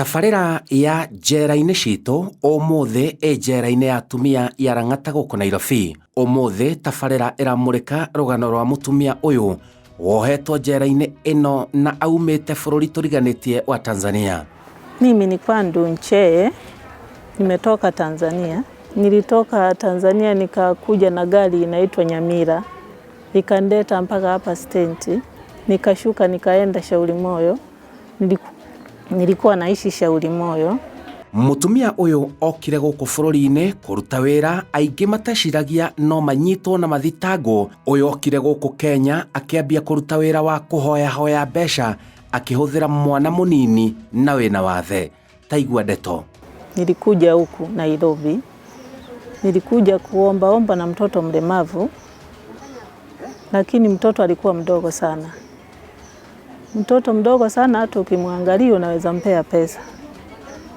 Tabarĩra ya njera-inĩ citũ ũmũthĩ ĩ njera-inĩ ya atumia ya Lang'ata gũkũ Nairobi. Ũmũthĩ tabarĩra ĩramũrĩka rũgano rwa mũtumia ũyũ wohetwo njera-inĩ ĩno na aumĩte bũrũri tũriganĩtie wa Tanzania. Mimi ni Kwandu Ncheye, nimetoka Tanzania. Nilitoka Tanzania nikakuja na gari inaitwa Nyamira, ikanileta mpaka hapa stendi, nikashuka nikaenda Shauri Moyo. Nilikuwa naishi Shauri Moyo. Mũtumia ũyũ okire gũkũ bũrũri-inĩ kũruta wĩra aingĩ mateciragia no manyitwo na mathitangwo. Ũyũ okire gũkũ Kenya akĩambia kũruta wĩra wa kũhoyahoya mbeca akĩhũthĩra mwana mũnini na wĩna wathe. Taigua ndeto. Nilikuja huku Nairobi, nilikuja kuombaomba na mtoto mlemavu, lakini mtoto alikuwa mdogo sana. Mtoto mdogo sana, hata ukimwangalia unaweza mpea pesa.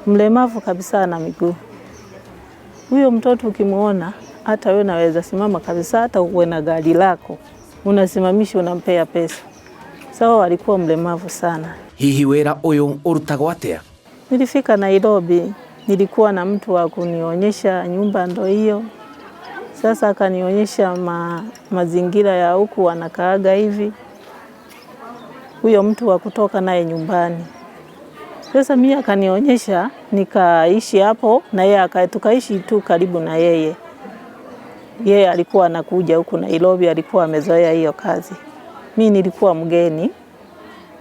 Mlemavu kabisa na miguu. Huyo mtoto ukimuona, hata wewe unaweza simama kabisa, hata uwe na gari lako unasimamisha, unampea pesa. Sawa, alikuwa mlemavu sana. Hihi wĩra ũyũ ũrutagwo atĩa? Nilifika Nairobi, nilikuwa na mtu wa kunionyesha nyumba ndo hiyo. Sasa akanionyesha mazingira ya huku wanakaaga hivi. Huyo mtu wa kutoka naye nyumbani. Sasa mimi akanionyesha, nikaishi hapo na yeye tukaishi tu karibu na yeye. Yeye alikuwa anakuja huku Nairobi, alikuwa amezoea hiyo kazi. Mimi nilikuwa mgeni.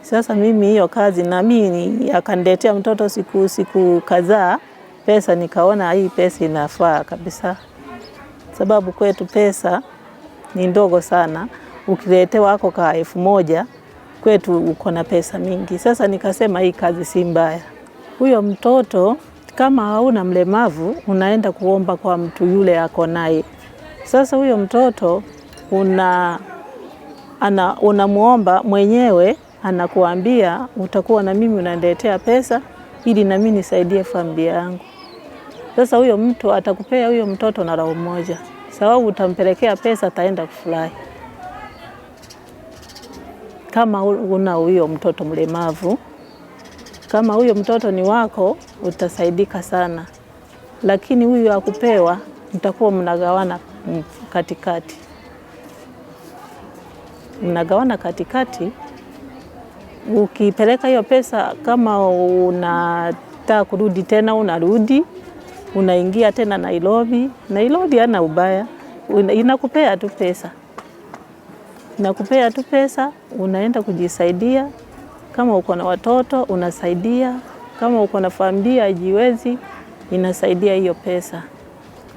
Sasa mimi hiyo kazi na mimi akaniletea mtoto siku kadhaa pesa, nikaona hii pesa inafaa kabisa. Sababu kwetu pesa ni ndogo sana. Ukiletewa wako ka 1000 kwetu uko na pesa mingi. Sasa nikasema hii kazi si mbaya. Huyo mtoto kama hauna mlemavu unaenda kuomba kwa mtu yule ako naye. Sasa huyo mtoto unamuomba mwenyewe, anakuambia utakuwa na mimi unaniletea pesa ili na mimi nisaidie familia yangu. Sasa huyo mtu atakupea huyo mtoto na roho moja, sababu utampelekea pesa ataenda kufurahi. Kama una huyo mtoto mlemavu, kama huyo mtoto ni wako utasaidika sana. Lakini huyu akupewa mtakuwa mnagawana katikati. Mnagawana katikati. Ukipeleka hiyo pesa, kama unataka kurudi tena unarudi, unaingia tena Nairobi. Nairobi hana ubaya, inakupea tu pesa. Inakupea tu pesa, unaenda kujisaidia. Kama uko na watoto unasaidia, kama uko na familia hajiwezi, inasaidia hiyo pesa.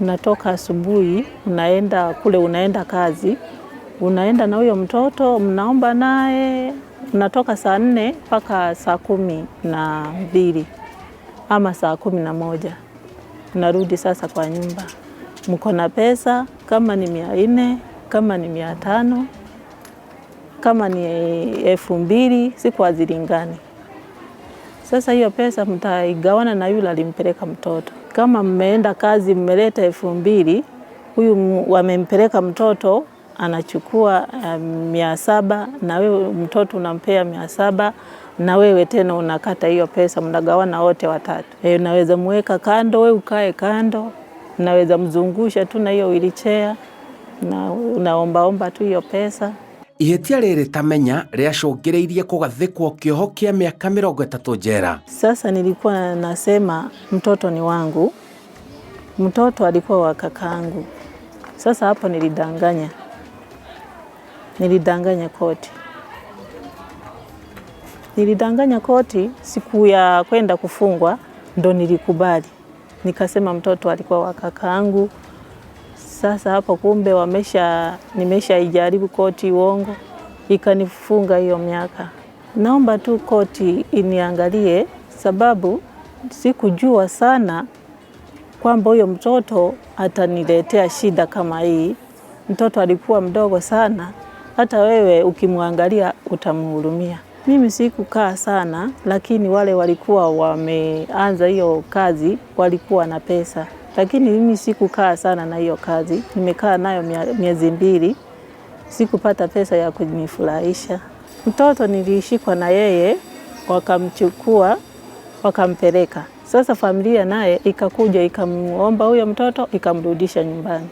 Unatoka asubuhi, unaenda kule, unaenda kazi, unaenda na huyo mtoto, mnaomba naye, unatoka saa 4 mpaka saa 12 ama saa 11. Unarudi sasa kwa nyumba. Mko na pesa, kama ni 400, kama ni 500, kama ni 2000, siku hazilingani. Sasa hiyo pesa mtaigawana na yule alimpeleka mtoto. Kama mmeenda kazi mmeleta 2000, huyu wamempeleka mtoto anachukua 700, na wewe mtoto unampea 700, na wewe tena unakata hiyo pesa, mnagawana wote watatu. Unaweza muweka kando, wewe ukae kando, unaweza mzungusha tu na hiyo wheelchair, na unaombaomba tu hiyo pesa. Ihĩtia rĩrĩ tamenya rĩacũngĩrĩirie kũgathĩkwo kĩoho kĩa mĩaka 30 njera. Sasa nilikuwa nasema mtoto ni wangu, mtoto alikuwa wa kakaangu. Sasa hapo nilidanganya. Nilidanganya koti. Nilidanganya koti siku ya kwenda kufungwa ndo nilikubali. Nikasema mtoto alikuwa wa kakaangu. Sasa hapo kumbe nimeshaijaribu koti uongo, ikanifunga hiyo miaka. Naomba tu koti iniangalie, sababu sikujua sana kwamba huyo mtoto ataniletea shida kama hii. Mtoto alikuwa mdogo sana, hata wewe ukimwangalia utamhurumia. Mimi sikukaa sana, lakini wale walikuwa wameanza hiyo kazi walikuwa na pesa. Lakini mimi sikukaa sana na hiyo kazi, nimekaa nayo miezi 2, sikupata pesa ya kunifurahisha. Mtoto nilishikwa na yeye, wakamchukua, Wakampeleka. Sasa familia naye ikakuja ikamuomba huyo mtoto ikamrudisha nyumbani.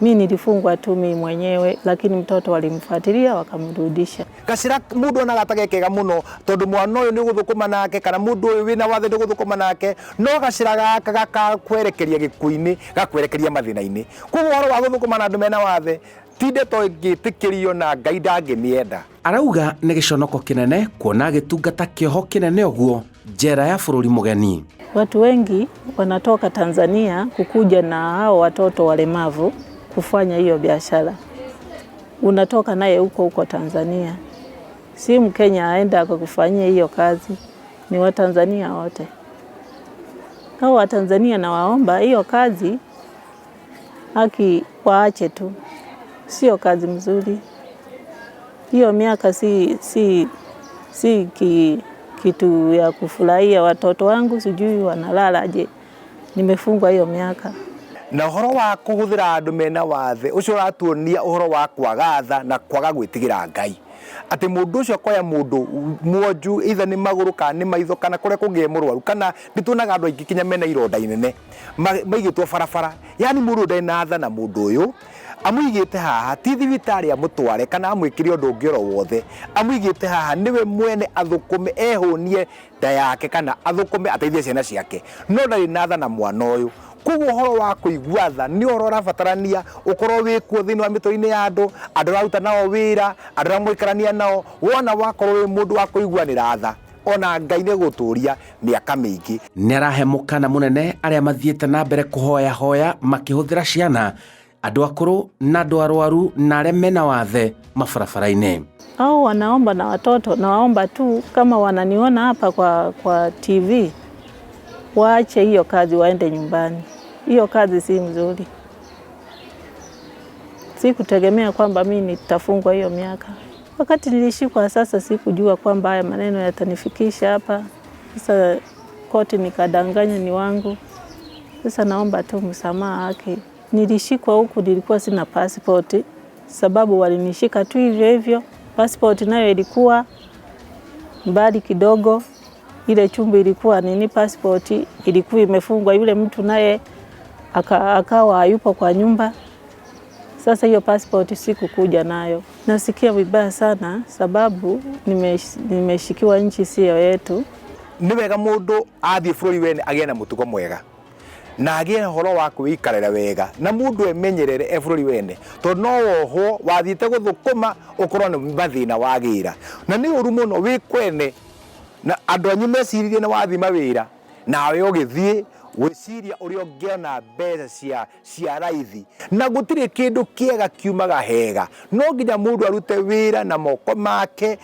Mi nilifungwa tu mi mwenyewe, lakini mtoto walimfuatilia wakamrudisha. Gacira mundu onaga ta gekega muno tondu mwana uyu ni guthukuma nake kana mundu uyu wina wathe ni guthukuma nake, no gacira gaka gakakwerekeria gikuini, gakwerekeria mathina-ini. Koguo uhoro wa guthukuma na andu mena wathe ti ndeto ingitikirio na Ngai ndangimienda. Arauga nĩ gĩconoko kĩnene kuona agĩtungata kĩoho kĩnene ũguo njera ya bũrũri mũgeni. Watu wengi wanatoka Tanzania kukuja na hao watoto walemavu kufanya hiyo biashara. Unatoka naye huko huko Tanzania, si Mkenya aenda akakufanyia hiyo kazi, ni Watanzania wote. Hao Watanzania nawaomba hiyo kazi haki waache tu, sio kazi mzuri. Hiyo miaka si kitu ya kufurahia. Watoto wangu sijui wanalala aje, nimefungwa hiyo miaka. Na uhoro wa kuhuthira andu mena wathe ucio uratuonia uhoro wa kwaga tha na kwaga gwitigira Ngai, ati mundu ucio akoya mundu mwonju either ni maguru kana ni maitho kana kuria kungi murwaru, kana nituonaga andu aingi kinya mena ironda inene maigitwo barabara. Yani mundu ndari na tha na mundu uyu amuigite haha ti thibitari amutware kana amwikire undu ungi oro wothe, amuigite haha niwe mwene athukume ehunie nda yake kana athukume ateithie ciana ciake, no ndari na tha na mwana uyu. Koguo uhoro wa kuigua tha ni uhoro ũrabatarania ukorwo wĩ kuo thĩinĩ wa mĩtũrĩre ya andũ, andũ ũraruta nao wĩra, andũ arĩa mũikarania nao. Wona wakorwo wĩ mũndũ wa kũiguanĩra tha, ona Ngai nĩ gũtũria mĩaka mĩingĩ. Nĩ arahe mũkana mũnene arĩa mathiĩte na mbere kũhoyahoya makĩhũthĩra ciana, andũ akũrũ na andũ arwaru na arĩa mena wathe mabarabara-inĩ. Au wanaomba na watoto, nawaomba tu kama wananiona hapa kwa TV waache hiyo kazi waende nyumbani. Hiyo kazi si mzuri. Sikutegemea kwamba mi nitafungwa hiyo miaka. Wakati nilishikwa sasa sikujua kwamba haya maneno yatanifikisha hapa. Sasa koti nikadanganya ni wangu. Sasa naomba tu msamaha haki. Nilishikwa huku nilikuwa sina passport, sababu walinishika tu hivyo hivyo. Passport nayo ilikuwa mbali kidogo, ile chumba ilikuwa nini, passport ilikuwa imefungwa, yule mtu naye akawa hayupo kwa nyumba. Sasa hiyo passport sikukuja nayo. Nasikia vibaya sana sababu nimeshikiwa nchi sio yetu. Nĩ wega mũndũ athiĩ bũrũri wene agĩe na mũtugo mwega na agĩe na ũhoro wa kwĩikarĩra wega na mũndũ emenyerere e bũrũri wene, tondũ no wohwo wathiĩte gũthũkũma ũkorwo nĩ mathĩna wagĩra, na nĩ ũru mũno wĩ kwene na andũ anyu meciririe nĩ wathiĩ mawĩra nawe ũgĩthiĩ gwĩciria ũrĩa ũngĩona mbeca cia raithi, na gũtirĩ kĩndũ kĩega kiumaga hega. No nginya mũndũ arute wĩra na moko make,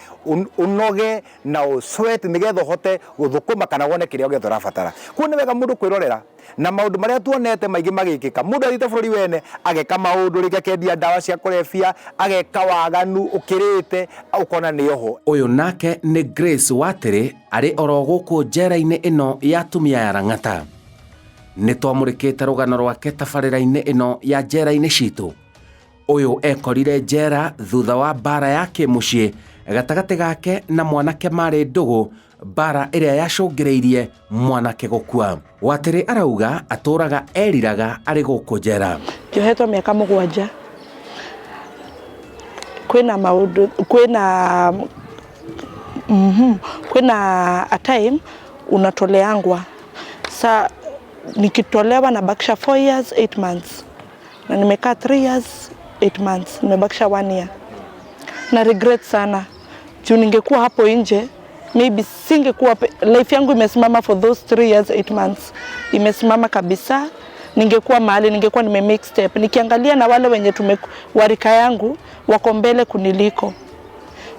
ũnoge na ũsweat nĩgetha ũhote gũthũkũma kana wone kĩrĩa gĩothe ũrabatara. Koguo nĩ wega mũndũ kwĩrorera na maũndũ marĩa tuonete maingĩ magĩkĩka, mũndũ athiĩte bũrũri wene ageka maũndũ, rĩngĩ akendia ndawa cia kũrebia, ageka waganu ũkĩrĩte, ũkona nĩ oho. Ũyũ nake nĩ Grace Watĩrĩ arĩ oro gũkũ njera-inĩ ĩno ya atumia ya Lang'ata. Nĩ twamũrĩkĩte rũgano rwake tabarĩra-inĩ ĩno ya njera-inĩ citũ. Ũyũ ekorire njera thutha wa mbara ya kĩmũciĩ gatagatĩ gake na mwanake marĩ ndũgũ, mbara ĩrĩa yacũngĩrĩirie mwanake gũkua. Watĩrĩ arauga atũraga eriraga arĩ gũkũ njera. Njohetwo mĩaka 7. Kwĩna maũndũ, kwĩna a time unatoleangwa. Sa nikitolewa nabakisha 4 years 8 months, na nimekaa 3 years 8 months, nimebakisha 1 year. Na regret sana juu ningekuwa hapo nje maybe singekuwa life yangu imesimama for those 3 years 8 months, imesimama kabisa. Ningekuwa mahali, ningekuwa nime make step. Nikiangalia na wale wenye warika yangu wako mbele kuniliko.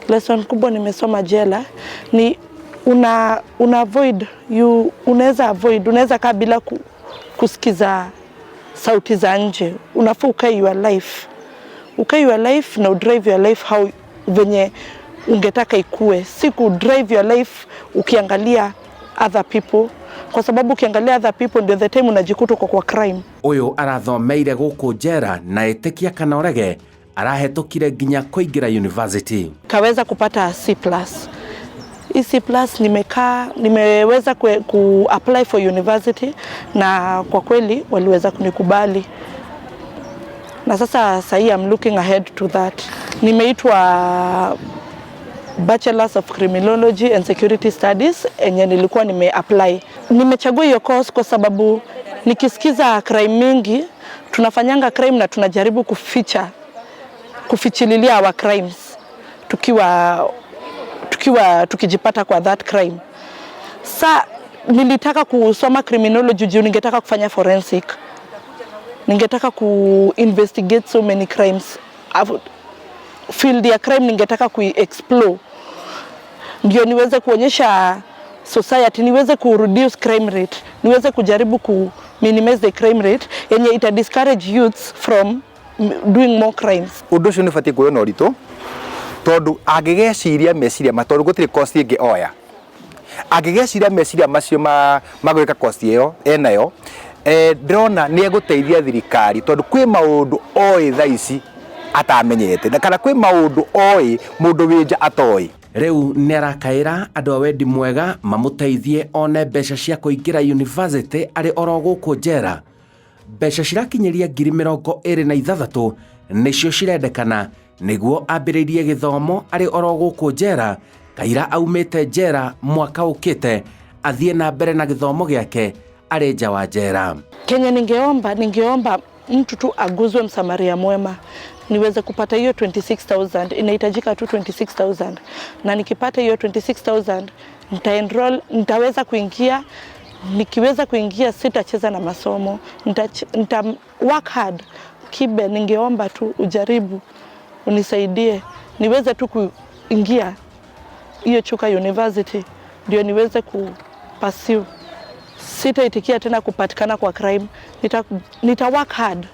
Lesson kubwa nimesoma jela ni una avoid, you unaweza avoid, unaweza kaa bila kusikiza sauti za nje. Unafaa ukae your life, ukae your life na udrive your life how venye ungetaka ikue, si ku drive your life ukiangalia other people, kwa sababu ukiangalia other people ndio the time unajikuta uko kwa crime. Ũyũ arathomeire gũkũ njera na ĩtĩkia kana ũrege arahetũkire nginya kũingĩra university. Kaweza kupata C plus. EC Plus nimekaa, nimeweza ku apply for university na kwa kweli waliweza kunikubali, na sasa sahii I'm looking ahead to that. Nimeitwa Bachelors of Criminology and Security Studies enye nilikuwa nime apply. Nimechagua hiyo course kwa sababu nikisikiza crime mingi, tunafanyanga crime na tunajaribu kuficha, kufichililia our crimes tukiwa tukijipata kwa that crime. Sa nilitaka kusoma criminology juu ningetaka kufanya forensic, ningetaka ku investigate so many crimes. Field ya crime ningetaka kui-explore ndio niweze kuonyesha society, niweze ku reduce crime rate, niweze kujaribu ku minimize the crime rate yenye ita discourage youths from doing more crimes. Ũndũ ũcio nĩ ũbatiĩ kuoywo na ũritũ, tondũ angĩgeciria meciria ma, tondũ gũtirĩ course ĩngĩ oya, angĩgeciria meciria macio ma gwĩka course ĩyo enayo, ndĩrona nĩ egũteithia thirikari, tondũ kwĩ maũndũ oĩ thaa ici atamenyete, na kana kwĩ maũndũ oĩ mũndũ wĩ nja atoĩ. Rĩu nĩ arakaĩra andũ a wendi mwega mamũteithie one mbeca cia kũingĩra university arĩ oro gũkũ njera. Mbeca cirakinyĩria 26,000 nĩcio cirendekana nĩguo ambĩrĩrie gĩthomo arĩ oro gũkũ njera, kaira aumĩte njera mwaka ũkĩte athiĩ na mbere na gĩthomo gĩake arĩ nja wa njera. Kenya ningeomba mtu tu aguzwe msamaria mwema niweze kupata hiyo 26,000. Inahitajika tu 26,000, na nikipata hiyo 26,000 nita enroll, nitaweza kuingia. Nikiweza kuingia sitacheza na masomo, nita work hard. Kibe, ningeomba tu ujaribu unisaidie niweze tu kuingia hiyo Chuka University ndio niweze ku pursue. Sitaitikia tena kupatikana kwa crime. Nita work hard,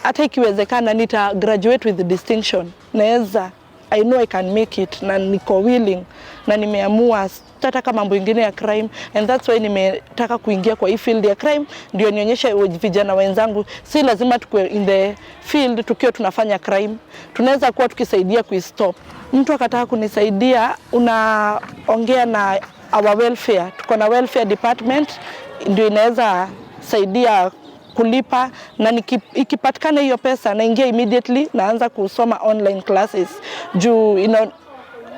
hata ikiwezekana nita graduate with distinction. Naweza, I know I can make it, na niko willing na nimeamua sitataka mambo ingine ya crime, and that's why nimetaka kuingia kwa hii field ya crime ndio nionyeshe vijana wenzangu si lazima tukue in the field tukiwa tunafanya crime, tunaweza kuwa tukisaidia kuistop. Mtu akataka kunisaidia, unaongea na our welfare, tuko na welfare department ndio inaweza saidia kulipa, na ikipatikana hiyo pesa naingia immediately, naanza kusoma online classes juu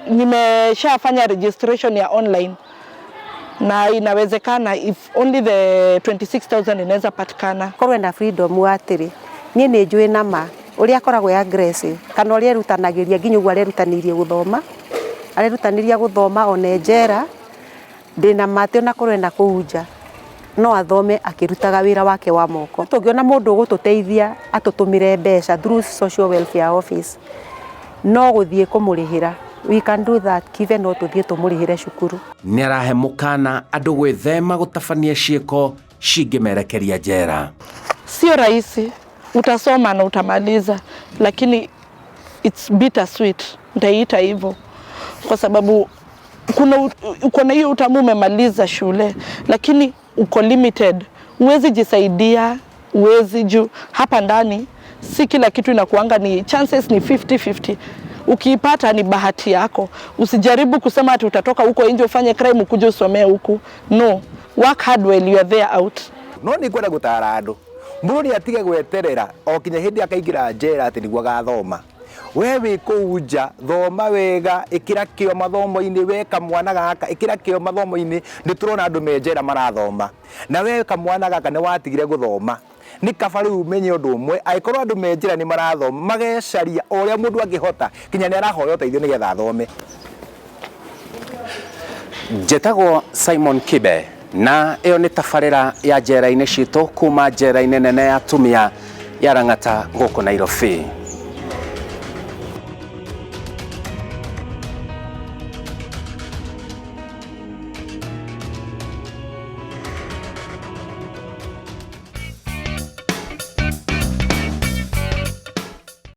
nimeshafanya registration ya online na inawezekana if only the 26,000 inaweza patikana. Korwo ena freedom atĩrĩ, niĩ nĩ njũĩ nama ũrĩa akoragwo e aggressive kana ũrĩa erutanagĩria, nginya ũguo arerutanĩirie gũthoma, arerutanĩria gũthoma ona e njera. Ndĩna ma atĩ ona korwo ena kũu nja no athome akĩrutaga wĩra wake wa moko. Tũngĩona mũndũ ũgũtũteithia atũtũmĩre mbeca through social welfare office, no gũthiĩ kũmũrĩhĩra, we can do that. Kibe no tũthiĩ tũmũrĩhĩre cukuru. Nĩ arahe mũkana andũ gwĩthema gũtabania ciĩko cingĩmerekeria njera. Sio rahisi, utasoma na utamaliza, lakini it's bitter sweet, nitaiita hivyo, kwa sababu uko na hiyo utamu, umemaliza shule lakini uko limited, huwezi jisaidia, huwezi, juu hapa ndani si kila kitu inakuanga ni chances, ni 50-50. Ukiipata ni bahati yako. Usijaribu kusema ati utatoka huko nje ufanye crime ukuje usomee huku. No, work hard while you are there out. No nĩ ngwenda gũtara andũ, mũndũ nĩ atige gweterera o kinya hĩndĩ akaingĩra njera atĩ nĩguo agathoma. We wĩ kũu nja, thoma wega, ĩkĩra kĩo mathomo-inĩ. We kamwana gaka, ĩkĩra kĩo mathomo-inĩ. Nĩ tũrona andũ me njera marathoma, na we kamwana gaka nĩ watigire gũthoma. Nĩ kaba rĩu ũmenye ũndũ ũmwe, angĩkorwo andũ me njera nĩ marathoma, magecaria o ũrĩa mũndũ angĩhota, kinya nĩ arahoya ũteithio nĩgetha athome. Njĩtagwo Simon Kibe, na ĩyo nĩ tabarĩra ya njera-inĩ citũ kuma njera-inĩ nene ya atumia ya Lang'ata gũkũ Nairobi.